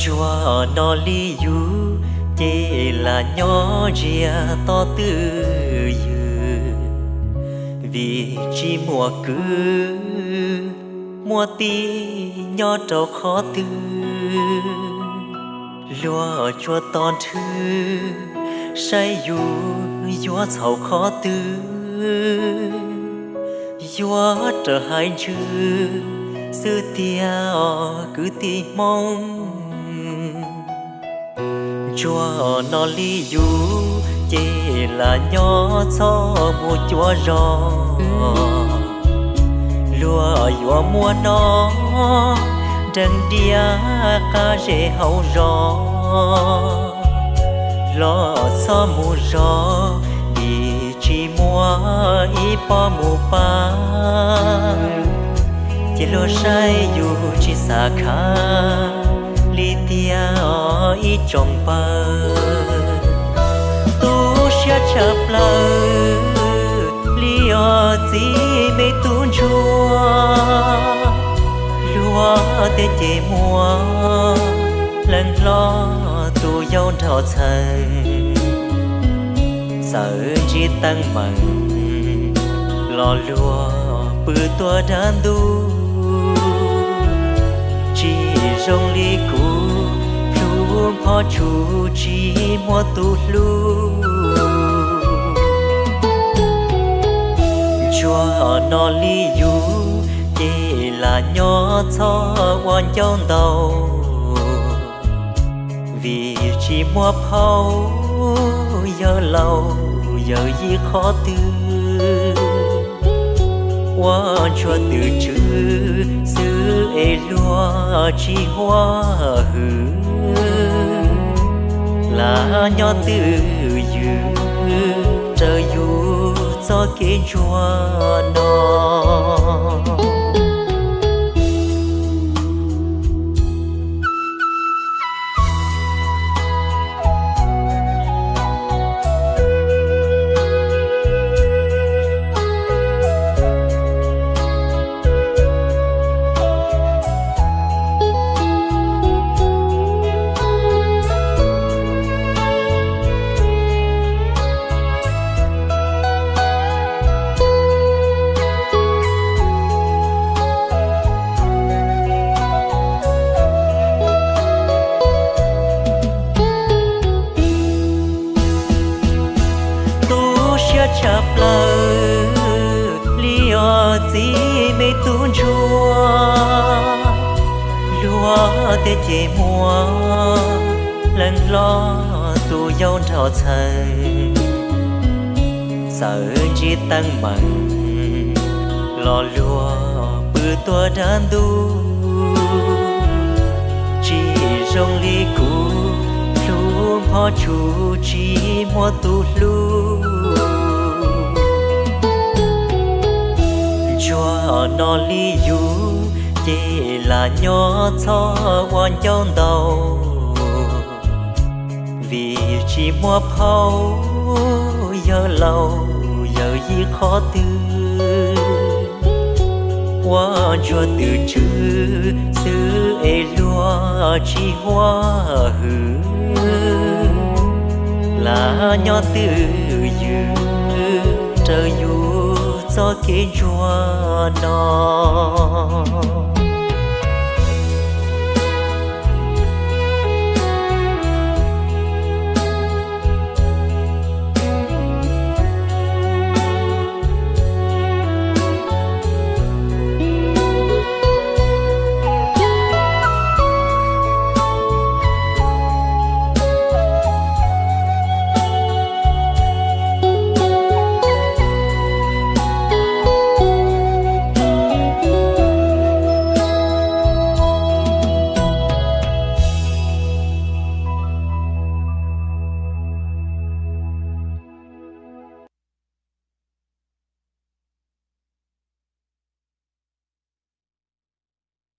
Tsuag no li yus ces lam nyob ntsia toj twj ywm, vim tsis muaj kwv muaj tij nyob rau qhov twg. Luag tsuas tos nrhw saib yus yuav txhaum qhov twg, yuav raws hais ntsws xwb tiag os kwv tij Hmoob. Tsuag no li yus ces lam nyob txhob mus cuav zos, luag yuav muab no nreeg diav qab zej hauv zos. Los txhob mus zov, vim tsis muaj ib pob mus pab, ces luag saib yus tsis xav khav li tiag os ib tsoom pawg. Tu siab tshaj plaws li os txiv me tub ntsuag, luag tej ces muaj leej hlob tus yau nraug txheej, txawm ntsib teeb meem los luag pw tuaj dab ntub. Tsis zoo li kuv plhu npho tshum tsis muaj tus hlub. Tsuag no li yus ces lam nyob txhob ua ncauj ntau, vim tsis muaj phauj yawg laus yawm yij qhov twg. Ua ntsuag twm tswv xwb es luag tsis huab hwm, lam nyob twj ywm raws yus txoj kev ntsuag no. Tu siab tshaj plaws li os txiv me tub ntsuag, luag tej ces muaj leej hlob tus yau nraug txheej, txawm ntsib teeb meem los luag pw tuaj dab ntub. Tsis zoo li kuv plhu npho tshum tsis muaj tus hlub. Tsuag no li yus ces lam nyob txhob ua ncauj ntau, vim tsis muaj phauj yawg laus yawm yij qhov twg. Ua ntsuag twm tswv xwb es luag tsis huab hwm, lam nyob twj ywm raws yus txoj kev ntsuag no.